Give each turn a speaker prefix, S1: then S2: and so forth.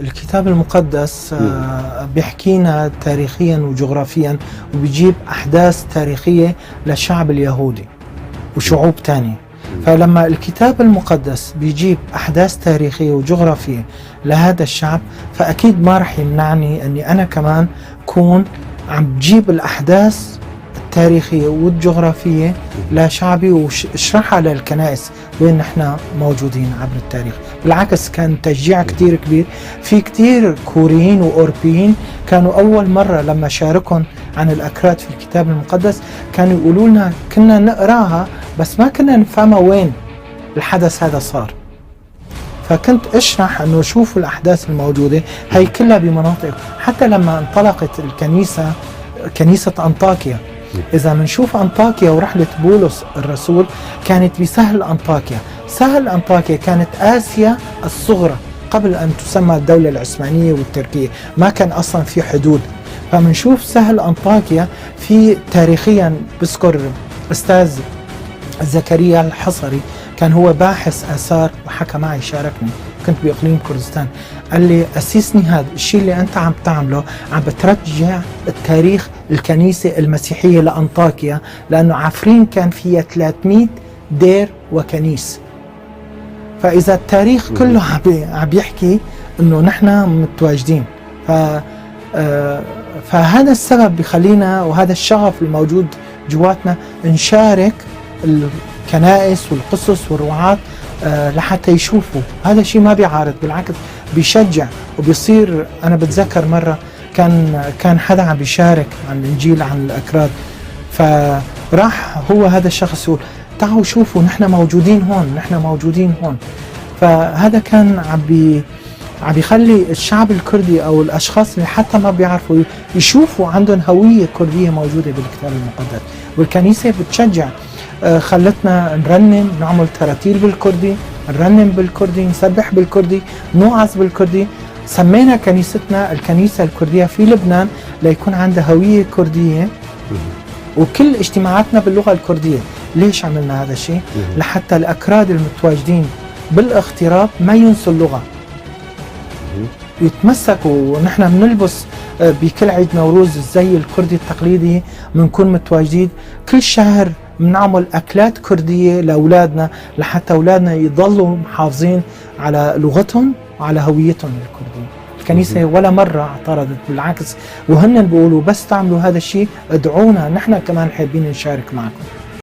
S1: الكتاب المقدس بيحكينا تاريخيا وجغرافيا، وبيجيب أحداث تاريخية للشعب اليهودي وشعوب تانية. فلما الكتاب المقدس بيجيب أحداث تاريخية وجغرافية لهذا الشعب، فأكيد ما رح يمنعني أني أنا كمان كون عم بجيب الأحداث التاريخية والجغرافية لشعبي واشرحها للكنائس وين نحن موجودين عبر التاريخ. بالعكس، كان تشجيع كتير كبير. في كتير كوريين وأوروبيين كانوا أول مرة لما شاركهم عن الأكراد في الكتاب المقدس كانوا يقولوا لنا: كنا نقراها بس ما كنا نفهمها، وين الحدث هذا صار؟ فكنت اشرح انه شوفوا الاحداث الموجوده هي كلها بمناطق. حتى لما انطلقت الكنيسه، كنيسه انطاكيا، اذا بنشوف انطاكيا ورحله بولس الرسول كانت بسهل انطاكيا. سهل انطاكيا كانت اسيا الصغرى قبل ان تسمى الدوله العثمانيه والتركيه، ما كان اصلا في حدود. فبنشوف سهل انطاكيا في تاريخيا. بذكر استاذ زكريا الحصري، كان هو باحث اثار، وحكى معي، شاركني، كنت باقليم كردستان، قال لي: قسيس نهاد، الشيء اللي انت عم تعمله عم بترجع التاريخ الكنيسه المسيحيه لانطاكيا، لانه عفرين كان فيها 300 دير وكنيس. فاذا التاريخ كله عم بيحكي انه نحن متواجدين. ف آه، فهذا السبب بخلينا، وهذا الشغف الموجود جواتنا، نشارك الكنائس والقسس والرعاة لحتى يشوفوا هذا الشيء ما بيعارض، بالعكس بيشجع وبيصير. انا بتذكر مره كان حدا عم بيشارك عن الانجيل، عن الاكراد، فراح هو هذا الشخص يقول: تعالوا شوفوا، نحن موجودين هون، نحن موجودين هون. فهذا كان عم بيخلي الشعب الكردي او الاشخاص اللي حتى ما بيعرفوا يشوفوا عندهم هويه كرديه موجوده بالكتاب المقدس. والكنيسه بتشجع، خلتنا نرنم، نعمل تراتيل بالكردي، نرنم بالكردي، نسبح بالكردي، نوعظ بالكردي. سمينا كنيستنا الكنيسة الكردية في لبنان ليكون عندها هوية كردية، وكل اجتماعاتنا باللغة الكردية. ليش عملنا هذا الشيء؟ لحتى الأكراد المتواجدين بالاغتراب ما ينسوا اللغة، يتمسكوا. ونحن بنلبس بكل عيد نوروز الزي الكردي التقليدي، بنكون متواجدين. كل شهر بنعمل أكلات كردية لأولادنا لحتى أولادنا يضلوا محافظين على لغتهم وعلى هويتهم الكردية. الكنيسة ولا مرة اعترضت، بالعكس، وهن بيقولوا: بس تعملوا هذا الشيء ادعونا، نحن كمان حابين نشارك معكم.